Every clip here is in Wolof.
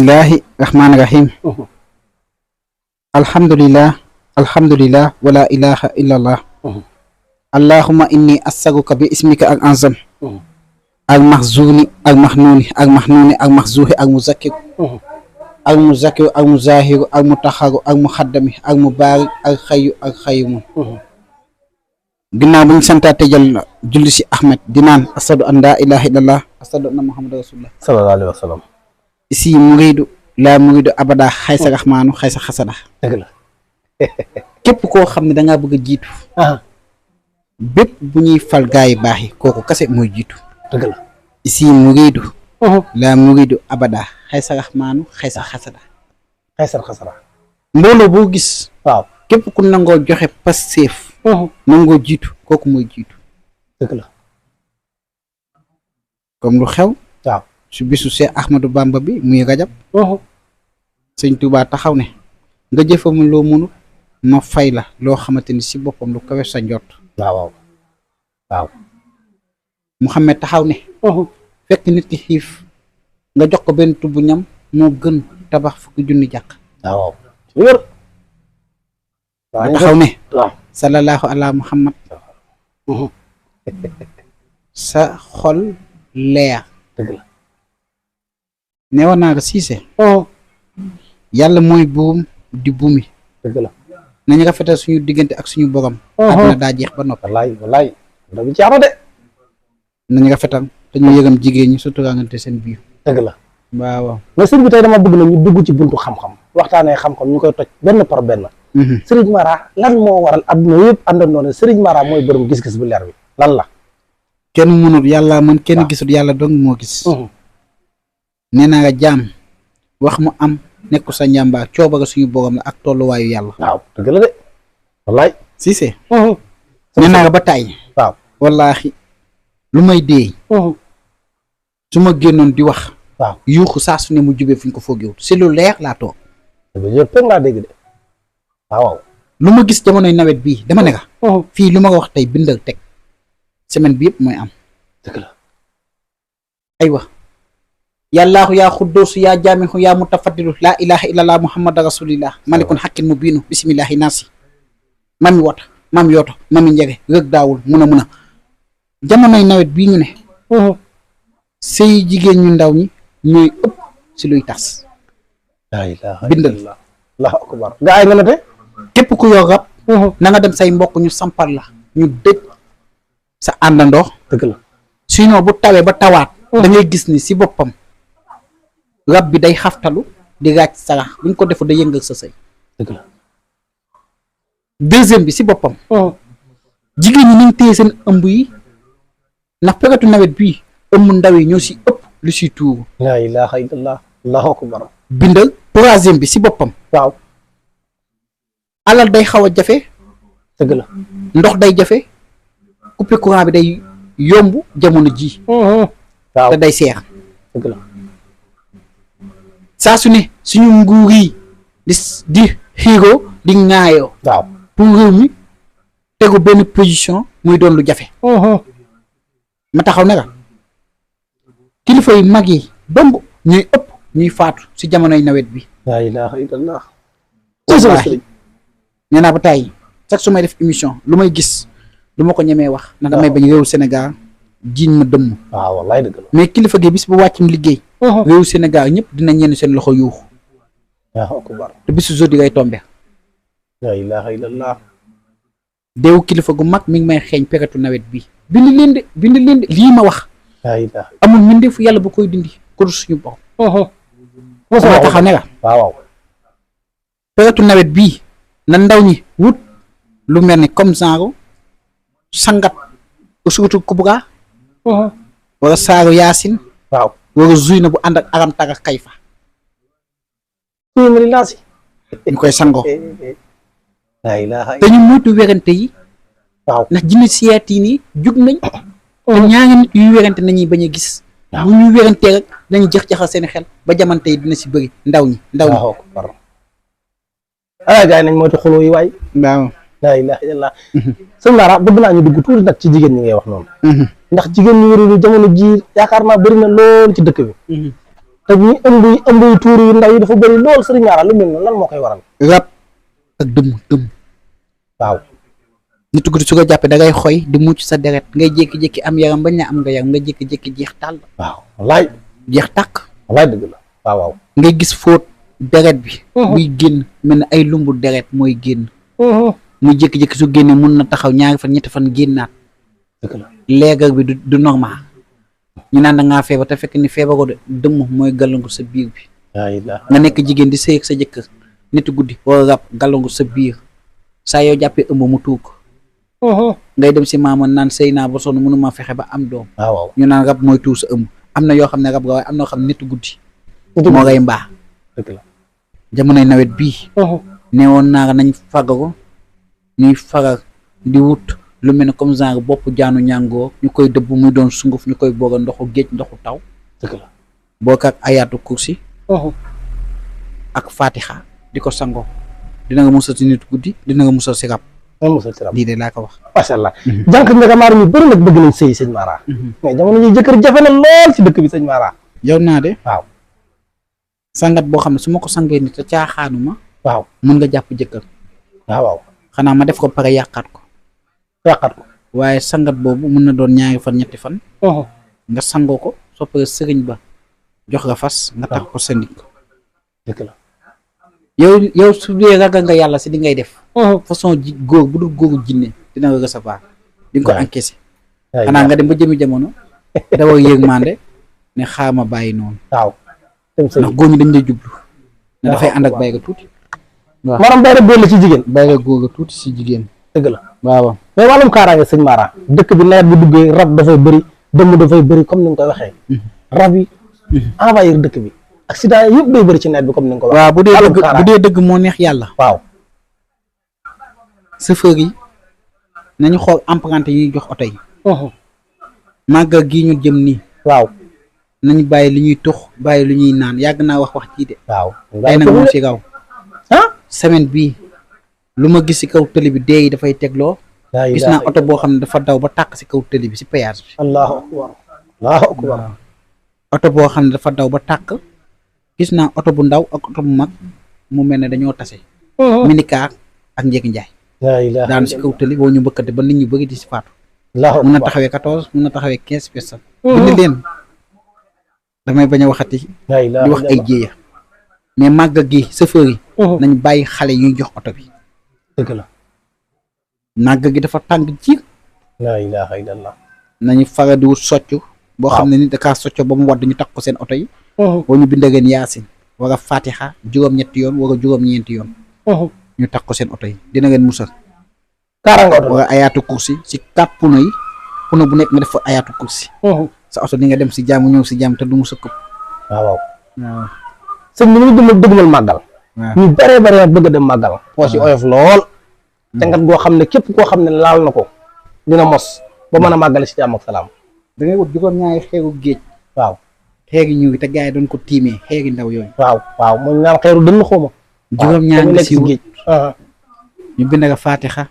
bismillahi rahmaani rahim. alhamdulillah wala ilaha illallah. allahumma inni asaguka bi ismika ak anzam. ak maxzuni ak maxnuuni ak maxnuuni ak maxzuuhi ak muzakkiru ak muzakkiru ak muzahiru ak mutaxaru ak muxaddami ak mubaarik ak xayu ak xayumun. ginnaaw bu ñu santaate jël julli si Ahmed di naan asadu an laa ilaha illallah asadu anna muhammadu rasulullah sallallahu alayhi wa sallam. isi muridu laa muridu abada xaysa raxmaanu xaysa xasada. dëgg la. képp koo xam ne dangaa bëgg a jiitu. bépp bu ñuy fal gaa yi baax yi kooku kase mooy jiitu. dëgg la. isi muridu laa muridu abada xaysa raxmaanu xaysa xasada. xaysar xasara. mbooloo boo gis. waaw. képp ku nangoo joxe passeef. nangoo jiitu kooku mooy jiitu. dëgg la. comme lu xew. waaw. su bisu Seex Ahmadu Bamba bi muy rajab. sëñ Tuubaa taxaw ne nga jëfam loo mënut ma fay la loo xamante ni si boppam lu kawe sa njort. waaw waaw. Muhammad taxaw ne fekk nit ki xiif nga jox ko benn tubb ñam moo gën tabax fukki junni jàkk. waaw. wér. nga taxaw ne waaw. sallallahu ala muhammad sa xol leer. dëgg la. neewoon naa ko siise yàlla mooy buum di buumi. dëgg la. nañu rafetal suñu diggante ak suñu borom. àdduna daa jeex ba noppi. wallaay wallaay. ndax bi ci ama de. nañu rafetal te ñu yëgam jigéen ñi surtout ngante seen biir. dëgg la. waaw. mais sëriñ bi tey dama bëgg na ñu dugg ci buntu xam-xam waxtaanee xam-xam ñu koy toj benn par benn. Sëriñ Mara lan moo waral adduna yëpp àndandoo ne Sëriñ Mara mooy borom gis-gis bu leer bi lan la. kenn mënul yàlla mën kenn gisul yàlla dong moo gis. nee naa nga jaam wax mu am nekku sa njàmbaar coobara suñu borom la ak tolluwaayu yàlla. waaw dëgg la de. wallaay. Cissé. nee naa nga ba tàyyi. waaw. wallaahi lu may dee. su ma génnoon di wax. waaw. yuuxu saa su ne mu jubee fu ñu ko foogewut si lu leer laa toog. dëgg la laa dégg de. waaw. lu ma gis jamonoy nawet bii dama ne ka fii lu ma ko wax tey bindal teg semaine bi yëpp mooy am. dëgg la. aywa. yàllaahu yaa xuddoosu yaa jaamixu yaa mutafaddilu laa ilaha illallah muhammad rasulillah malikun xakkin mu biinu bisimillahi naasi mami wota mami yoto mami njege rëg daawul mun a jamonoy nawet bii ñu ne sëy jigéen ñu ndaw ñi ñooy ëpp si luy tas. laa ilaaha bindal. allahu akbar. gaa yi nga ne te. képp ku yor rab na nga dem say mbokk ñu sampal la ñu dëj sa àndandoo. dëgg la. sinon bu tawee ba tawaat da ngay gis ni si boppam rab bi day xaftalu di raaj sarax buñ ko defu da yëngal sa sëy. dëgg la. deuxième bi si boppam jigéen ñi niñ téye seen ëmb yi ndax période nawet bii ëmb ndaw yi ñoo si ëpp lu si tuuru. laa ilaaha illallah allahu akbar. bindal troisième bi si boppam waaw. alal day xaw a jafe. dëgg la. ndox day jafe coupé courant bi day yomb jamono ji waaw. te day seex. dëgg la. saa su ne suñu nguur yi di xiiroo di ŋaayoo. waaw. pour réew mi tegu benn position muy doon lu jafe. ma taxaw ne la kilifa yu mag yi domb ñuy ëpp ñuy faatu si jamonoy nawet bi. laa ilaaha illallah. wallaahi nee naa ba tàyyi sax su may def émission lu may gis du ma ko ñemee wax. ndax damay bañ réewu Sénégal jiiñ ma dëmm. waaw wallaay dëgg la. mais kilifa gi bis bu wàccum liggéey. réewu Sénégal ñëpp dina ñenn seen loxo yuuxu. allahu akbar. te bisu jeudi ngay tombe. laa ilaaha illallah. deewu kilifa gu mag mi ngi may xeeñ peretu nawet bi bind leen de lii ma wax. laa ilaaha. amul mbindeefu yàlla bu koy dindi ku dul suñu borom. mosoo taxaw ne la. waaw. peretu nawet bii na ndaw ñi wut lu mel ni comme genre sangat usuutu kubra wala saaru yaasin. waaw. wala zuy na bu ànd ak aram taga kayfa ñu koy sangoo. laa ilaaha. te ñu moytu werante yi. waaw. ndax jinne siyaatiini yi jug nañ. te ñaari nit yuy werante nañuy bañ a gis. bu ñuy werantee rek dañuy jaxal seen xel ba jamante yi dina si bëri ndaw ñi. waaw akbar. ah gars yi nañ moytu xuloo yi waay. waaw. laa ilaaha illallah. sëñ Mara bëgg naa ñu dugg tuuti nag ci jigéen ñi ngay wax noonu. ndax jigéen ñi wéru jamono ji yaakaar naa bëri na lool ci dëkk bi. te ñi ëmb yi tuur yu ndaw yi dafa bëri lool sëriñ Mara lu mel noonu lan moo koy waral. rab ak dëmm. waaw. nit guddi su ko jàppee da ngay xoy di mucc sa deret ngay jékki-jékki am yaram bañ na am nga yaram nga jékki-jékki jeex tàll. waaw wallaay. jeex tàkk. wallaay dëgg la waaw. ngay gis fóot deret bi. muy génn mel ne ay lumbu deret mooy génn. muy jékki-jékki su génnee mun na taxaw ñaari fan ñetti fan génnaat. dëgg la leegar bi du normal. ñu naan da ngaa feebar te fekk ni feebaroo de dëmm mooy gàllankoor sa biir bi. nga nekk jigéen di sëy ak sa jëkkër nit guddi wala rab gàllankoor sa biir saa yoo jàppee ëmb mu tuug. ngay dem si maama naan sëy naa ba sonn mënuma fexe ba am doom. waaw ñu naan rab mooy tuur sa ëmb am na yoo xam ne rab nga waaye am na yoo xam ne nit guddi. moo ngay mbaa. dëgg la jamonoy nawet bii. neewoon naa nañ fagaru ñuy fagar di wut lu mel ne comme genre bopp jaanu ñàngoo ñu koy dëbb muy doon sunguf ñu koy boog ndoxu géej ndoxu taw. dëgg la boo ko ak ayaatu kursi. ak fatiha di ko sangoo dina nga musal si nit guddi dina nga musal si rab. lii de laa ko wax. macha allah jànq Ndiaga Mara ñu bëri nag bëgg nañ sëy sëñ Mara. mais jamono ji jëkkër jafe na lool ci dëkk bi sëñ Mara. yow naa de. waaw. sangat boo xam ne su ma ko sangee nit te caaxaanuma. waaw mun nga jàpp jëkkër. waaw. xanaa ma def ko pare yàqaat ko. waaye sangat boobu mun na doon ñaari fan ñetti fan. nga sangoo ko soo paree sëriñ ba jox nga fas nga tax ko sa ndig. dëgg la yow su dee ragal nga yàlla si li ngay def. façon góor bu dul góoru jinne dina nga recevoir. di nga ko encaissé. xanaa nga dem ba jëmi jamono. dawa yërmande ne xaar ma bàyyi noonu. waaw. ndax góor ñi dañ lay jublu. ne dafay ànd ak bayra tuuti. waaw maanaam bayra góor la ci jigéen. bayra góor la tuuti si jigéen. dëgg la waaw. mais wàllum kaaraange sëñ Mara dëkk bi nawet bu duggee rab dafay bëri dëmm dafay bëri comme ni nga koy waxee. rab yi. envahir dëkk bi. accident yëpp day bëri ci nawet bi comme ni nga ko waxee. waaw bu dee dëgg moo neex yàlla. waaw. chauffeur yi nañu xool emprunté yi ñuy jox oto yi. màggal gii ñu jëm nii. waaw. nañu bàyyi li ñuy tux bàyyi lu ñuy naan yàgg naa wax jii de. waaw tey nag moom si raw. ah semaine bii lu ma gis si kaw tëli bi dee yi dafay tegloo. gis naa oto boo xam ne dafa daw ba tàkk si kaw tëli bi si péage bi. allahu akbar allahu akbar. oto boo xam ne dafa daw ba tàkk gis naa oto bu ndaw ak oto bu mag mu mel ne dañoo tase. minicar ak njëgi njaay. daanu si kaw tëli boo ñu mbëkkante ba nit ñu bëri di si faatu. mun na taxawee 14 mun na taxawee 15 personnes. bind leen damay bañ a waxati. di wax ay jéeya. mais màgg gi chauffeur yi. nañ bàyyi xale yu ñuy jox oto bi. dëgg la. màgg gi dafa tàng jiir. la ilaha illallah. nañu faral di wut soccu. boo xam ne nit da kaa socco ba mu wadd ñu takk ko seen oto yi. boo ñu bindee ngeen yaasin war a fatiha juróom-ñetti yoon war a juróom-ñeenti yoon. ñu takk ko seen oto yi dina ngeen musal. kaaraange oto war a ayaatu kursi si 4 puno yi puno bu nekk nga def fa ayaatu kursi. sa oto di nga dem si jàmm ñëw si jàmm te du mu sëkk. waaw. waaw. sëñ bi ñu dëgmal màggal. ñu bëree bëri bëgg a dem màggal. poos yi oyof lool. cangat goo xam ne képp koo xam ne laal na ko dina mos ba mën a màggale si jàmm ak salaam. da ngay wut juróom-ñaari xeeru géej. waaw. xeeri ñëw te gars yi doon ko tiimee xeeri ndaw yooyu. waaw waaw mooy naan xeeru dënn xawma. juróom-ñaari nga si géej. ñu bind nga fatiha.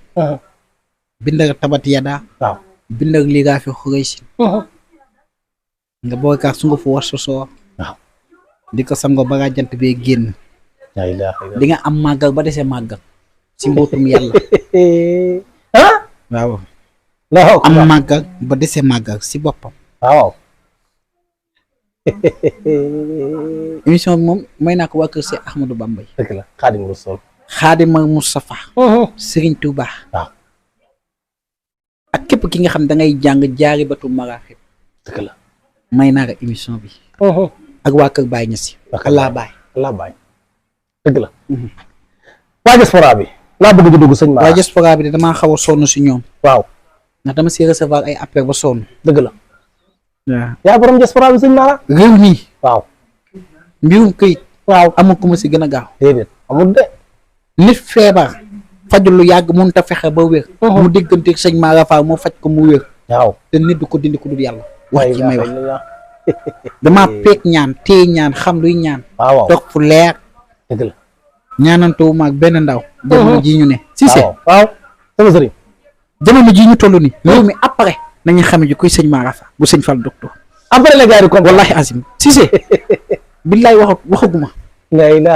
bind nga tabat yada. waaw. bind nga liigaa fi xuraysin. nga boole kaa su nga fu war sosoo. waaw. di ko sangoo ba jant bee génn. di nga am màggal ba dese màggal. si mbootum yàlla. waaw. am màggal ba dese màggal si boppam. waaw. émission bi moom may naa ko waa kër si Ahmadou Bamba. dëgg la Xaadimu Rasuul. Xaadimal Mustafa. Serigne Touba. waaw. ak képp ki nga xam da ngay jàng jaari batu maraaxib. dëgg la. may naa ko émission bi. ak waa kër Baye Niass. Allah Baye. dëgg la. waa diaspora bi. laa bëgg di dugg sëñ Mara. waa diaspora bi de damaa xaw a sonn si ñoom. waaw. ndax dama si recevoir ay appel ba sonn. dëgg la. waaw. yaa borom diaspora bi sëñ Mara. réew mi. waaw. mbirum këyit. waaw amul ku ma si gën a gaaw. déedéet amul de. nit feebar. faju lu yàgg mënut a fexe ba wér. mu dégganteeg sëñ Mara Fall moo faj ko mu wér. waaw. te nit du ko dindi ko dul yàlla. wax ci may wax waaw. damaa peeg ñaan téye ñaan xam luy ñaan. waaw. toog fu leer. dëgg la. ñaanantoo maag benn ndaw. jamono ji ñu ne. Cissé waaw. sama sëriñ. jamono ji ñu toll nii. réew mi après nañu xame ji kuy sëñ Mara Fall bu sëñ Fall docteur. après les gars yi comme wallahi azim Cissé billaay waxaguma.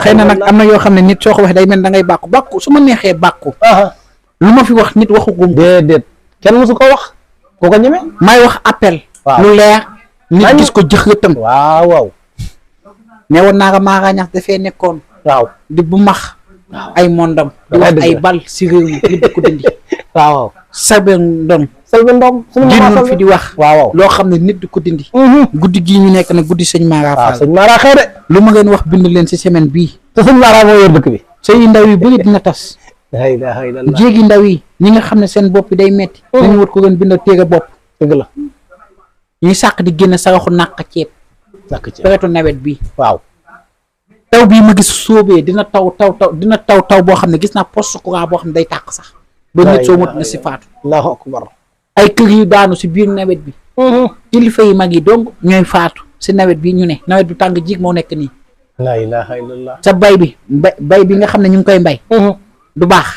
xëy na nag am na yoo xam ne nit soo ko waxee day mel da ngay bàkku su ma neexee bàkku. lu ma fi wax nit waxagum. déedéet kenn mosu ko wax. ko ko ñeme. may wax appel. lu leer. nit gis ko jëxëtam. waaw. ne woon naa ko Mara Niass dafee nekkoon. waaw di bu max. ay mondam. di wax ay bal si réew mi li ko dindi. waaw. Selbé Ndom. génnoon fi di wax. waaw loo xam ne nit di ko dindi. guddi gii ñu nekk nag guddi sëñ Mara Fall. sëñ Mara xew de. lu ma ngeen wax bind leen si semaine bii. te sëñ Mara moo yor dëkk bi. sëy ndaw yi bëri dina tas. la ilaha illallah. jéegi ndaw yi ñi nga xam ne seen bopp day metti. dañu wut ko gën bind téere bopp. dëgg la. ñuy sàq di génn saraxu nàq ceeb. peretu nawet bii. waaw. taw bii ma gis sóobee dina taw boo xam ne gis naa poste courant boo xam ne day tàq sax. ba nit soo mot na si faatu. allahu akbar. ay kër yu daanu si biir nawet bi. kilifa yi mag yi donc ñooy faatu si nawet bi ñu ne nawet bi tàng jiig moo nekk nii. la ilaha illallah. sa bay bi nga xam ne ñu ngi koy mbay. du baax.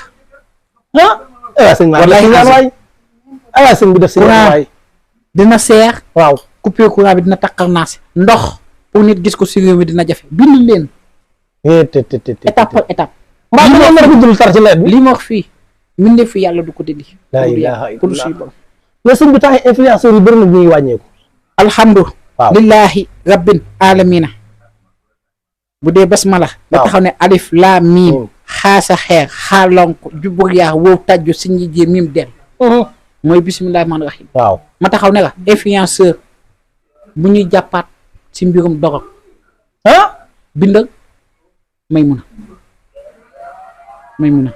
sëñ bi def si waay dina seer. waaw coupé courant bi dina takkal naa si ndox pour nit gis ko si réew mi dina jafe bind leen. étape par étape. mbaa dina mën a guddul tar ci nawet bi. lii ma wax fii mbindee fi yàlla du ko dindi. la ilaha illallah. mais sëñ bi tax influenceurs yi bëri na ñuy wàññeeku. alhamdulillahi rabbil alamina. bu dee basmala. nga taxaw ne alif laa miim. xaasa xeer xaalonk jubur yaa wow tajju si ñi jee miim del. mooy bisimilah rahmaani rahim. waaw ma taxaw ne la influenceur bu ñuy jàppaat si mbirum dorog. bindal Maymuna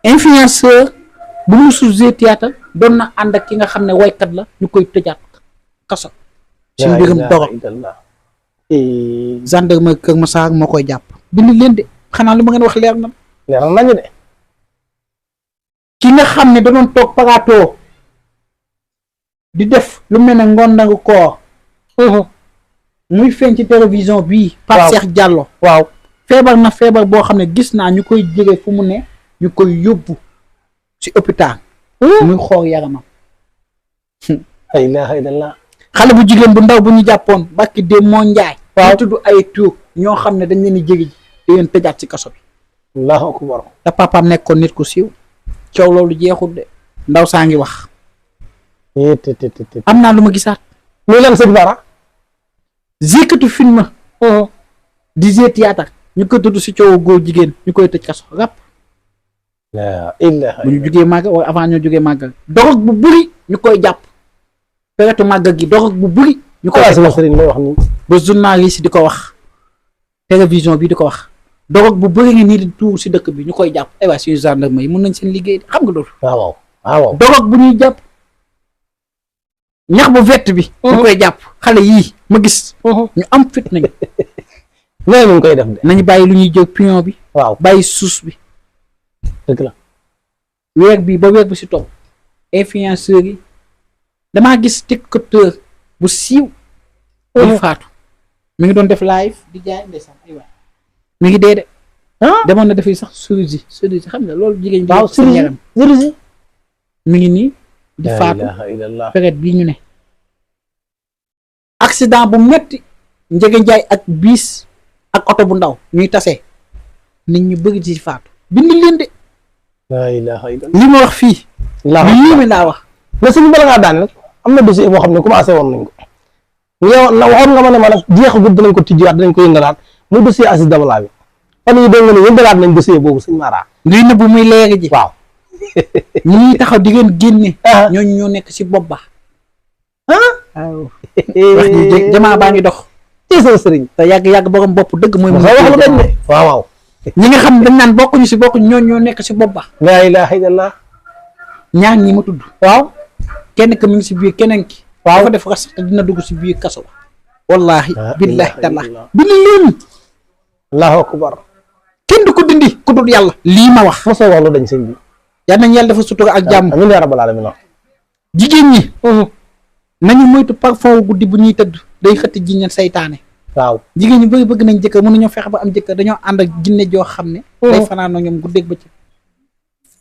influenceur bu mu sujee théâtre doon na ànd ak ki nga xam ne waykat la ñu koy tëjaat kaso. si mbirum dorog. gendarmerie Kër Massar moo koy jàpp. bind leen de xanaa lu ma ngeen wax leer na. leer nañu de. ki nga xam ne da doon toog plateau di def lu mel ne ngondangu koor. muy feeñ ci télévision bii. Pape Cheikh Diallo. waaw feebar na feebar boo xam ne gis naa ñu koy jege fu mu ne ñu koy yóbbu ci hôpital. muy xool yaramam. la ilaha illallah. xale bu jigéen bu ndaw bu ñu jàppoon bakki dem moo njaay. waaw tudd ay tuur ñoo xam ne dañ leen di jege di leen tëjaat ci kaso bi. allahu akbar. te papaam nekkoon nit ku siiw. coow loolu jeexul de ndaw saa ngi wax. am naa lu ma gisaat. muy lan sëñ Bara. zikatu film. di zee théâtre ñu ko tudd si coowu góor jigéen ñu koy tëj kaso rap. bu ñu jugee màggal wala avant ñoo jugee màggal. dorog bu bëri ñu koy jàpp. peretu màggal gi dorog bu bëri. ñu koy tëj sëriñ lay wax nii. ba journaliste di ko wax. télévision bi di ko wax. dorog bu bëri nga nii di tuur si dëkk bi ñu koy jàpp ay waa suñu gendarme yi mun nañ seen liggéey xam nga loolu. waaw. dorog bu ñuy jàpp. ñax bu vert bi. ñu koy jàpp xale yii ma gis. ñu am fit nañu. loolu ñu ngi koy def de. nañu bàyyi lu ñuy jóg pion bi. waaw bàyyi suus bi. dëgg la. weer bi ba weer bi si topp. influenceurs yi damaa gis tiktoker bu siiw. bu faatu. mi ngi doon def live di jaay ndeysaan ay waay mi ngi dee de. demoon na dafay sax chirurgie xam nga loolu jigéen. waaw chirurgie mi ngi nii. di faatu période bii ñu ne. accident bu metti njëge njaay ak biis ak oto bu ndaw ñuy tase nit ñu bëgg ci faatu bind leen de. la ilaha illallah. li ma wax fii. lii laa wax. mais suñu bala ngaa daaneel am na dossier boo xam ne commencé woon nañ ko. yow na waxoon nga ma ne ma nag jeexagul dinañ ko tijjiwaat dinañ ko yëngalaat muy dossier Aziz Dabala bi fan yii dégg nga ne yëngalaat nañ dossier boobu sëñ Mara. ngay nëbbu muy leeri ji. waaw. ñi taxaw di ngeen génne. ñooñu ñoo nekk si bopp ba. waaw. wax ji jamaa baa ngi dox. ci sa sëriñ. te yàgg borom bopp dëgg mooy. wax lu dañ de waaw. ñi nga xam dañ naan bokkuñu si bokkuñu ñoo nekk si bopp ba. la ilaha illallah. ñaar ñi ma tudd. waaw. kenn ki mi ngi si biir keneen ki. waaw dafa def rasax te dina dugg si biir kaso ba. wallahi billahi tallahi bind leen. allahu akbar. kenn du ko dindi ku dul yàlla. lii ma wax. mosoo wax lu dañ sëñ bi. yal nañ yàlla dafa sutura ak jàmm. amiin yaa rabbal aalamiin. jigéen ñi. nañu moytu parfum guddi bu ñuy tëdd day xëtt jinne saytaane. waaw jigéen ñi bëgg nañ jëkkër mënuñoo fexe ba am jëkkër dañoo ànd ak jinne joo xam ne. day fanaanoo ñoom guddeeg bëccëg.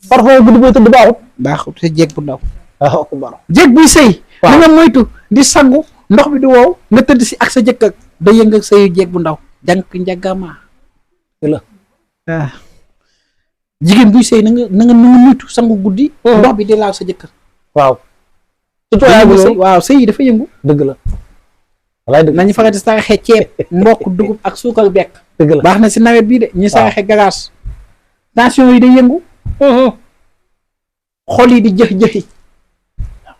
parfum guddi booy tëdd baaxut. baaxut te jéeg bu ndaw. waaw akbar. jéeg buy sëy. waaw nga moytu di sangu ndox bi di wow nga tëdd si ak sa jëkkër day yëngal sëyu jéeg bu ndaw jànk njagama la jigéen buy sëy na nga muytu sangu guddi ndox bi di laal sa jëkkër waaw surtout waaw sëy yi dafa yëngu dëgg la walaay dëgg nañu faral di saraxe ceeb mbokk dugub ak suukar bekk dëgg la baax na si nawet bii de ñu saraxe galaas tension yi day yëngu xol yi di jëx-jëxi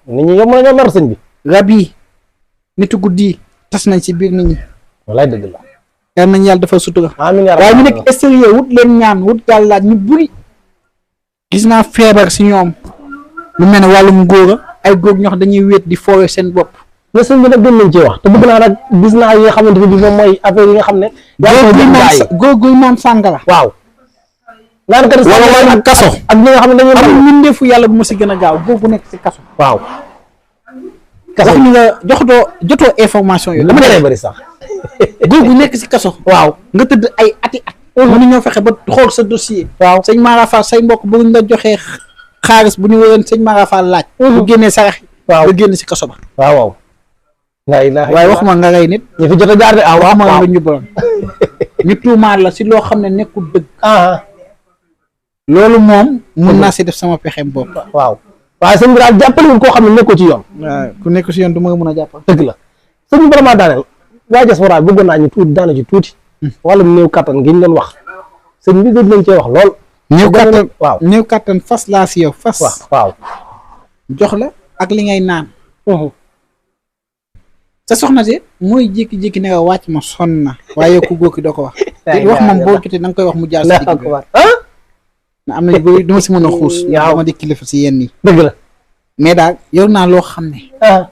nit ñi yomb nañoo mer sëñ bi rab yi nitu guddi yi tas nañ si biir nit ñi walaay dëgg la yal nañ yàlla dafa sutura amiin yaa waaye ñu nekk extérieur wut leen ñaan wut gàllaaj ñu buri gis naa feebar si ñoom lu mel ne wàllum góor ay góor ñoo xam dañuy wéet di foowe seen bopp mais sëñ bi nag gën nañ ci wax te bëgg naa nag gis naa yi nga xamante ne bi moom mooy affaire yi nga xam ne góor guy naan sàngara waaw naan kat wala ak kaso ak ñi nga xam ne dañuy am mbindeefu yàlla bu ma si gën a gaaw góor gu nekk si kaso waaw wax ñu nga jotoo information yooyu dama dee bëri sax góor gu nekk si kaso waaw nga tëdd ay ati at mënu ñoo fexe ba xool sa dossier waaw sëñ Mara Fall say mbokk bu ñu la joxee xaalis bu ñu wëroon sëñ Mara Fall laaj bu génnee sarax waaw nga génn si kaso ba waaw waaw waaye waxuma nga rey nit ñu fi jot a jaar de waxuma nga ñu borom ñu tuumaal la si loo xam ne nekkul dëgg loolu moom mun naa si def sama pexem bopp waaw waaye sëñ bi daal jàppale koo xam ne nekkoo ci yoon waaw ku nekk si yoon du ma nga mën a jàppal dëgg la sëñ bi vraiment daaneel waa diaspora bi bëggoon naa ñu tuuti daana ci tuuti wàllum néew kattan gi ñu doon wax sëñ bi gëj nañ cee wax lool néew kattan waaw néew kattan fas laa si yow fas waaw jox la ak li ngay naan sa soxna si mooy jékki-jékki ne nga wàcc ma sonn na waaye ku góor ki doo ko wax wax moom boo jotee da nga koy wax mu jaar si digg bi na am na yu bëri duma si mën a xuus dama di kilifa si yenn yi dëgg la mais daal yor naa loo xam ne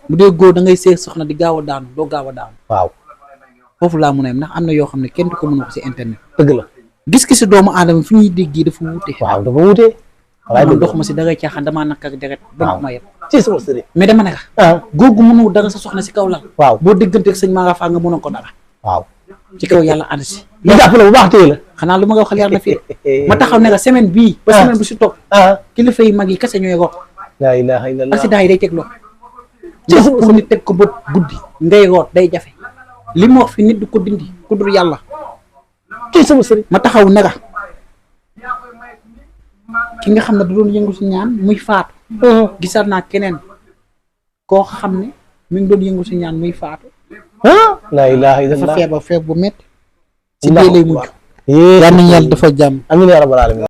bu dee góor da ngay seeg soxna di gaaw a daanu doo gaaw a daanu waaw foofu laa mun a yem ndax am na yoo xam ne kenn du ko mën a wax si internet dëgg la gis-gisi doomu aadama fi ñuy dégg dafa wuute waaw dafa wuute waaye man doxuma si dangay caaxaan damaa nakk ak deret ba ma yem ci sama sëriñ mais dama ne ka góor gu mënul dara sa soxna si kaw lal waaw boo déggante ak sëñ Mara Fall nga mënoon ko dara waaw ci kaw yàlla ànd si ñu jàpp la bu baax téye la xanaa lu ma nga waxal yar na fii ma taxaw ne ka semaine bii ba semaine bu si toog kilifa yi mag yi kese ñooy root laa ilaaha illallah accident yi day teg loo ndax pour nit teg ko bët guddi ngay root day jafe li ma wax fi nit du ko dindi ku dul yàlla ci sama sëriñ ma taxaw ne ka ki nga xam ne da doon yëngu si ñaan muy faatu gisaat naa keneen koo xam ne mi ngi doon yëngu si ñaan muy faatu laa ilaaha illallah dafa feebar bu métti si dee lay mujj yal nañu yàlla dafa jàmm amiin yaa rabbal aalamiin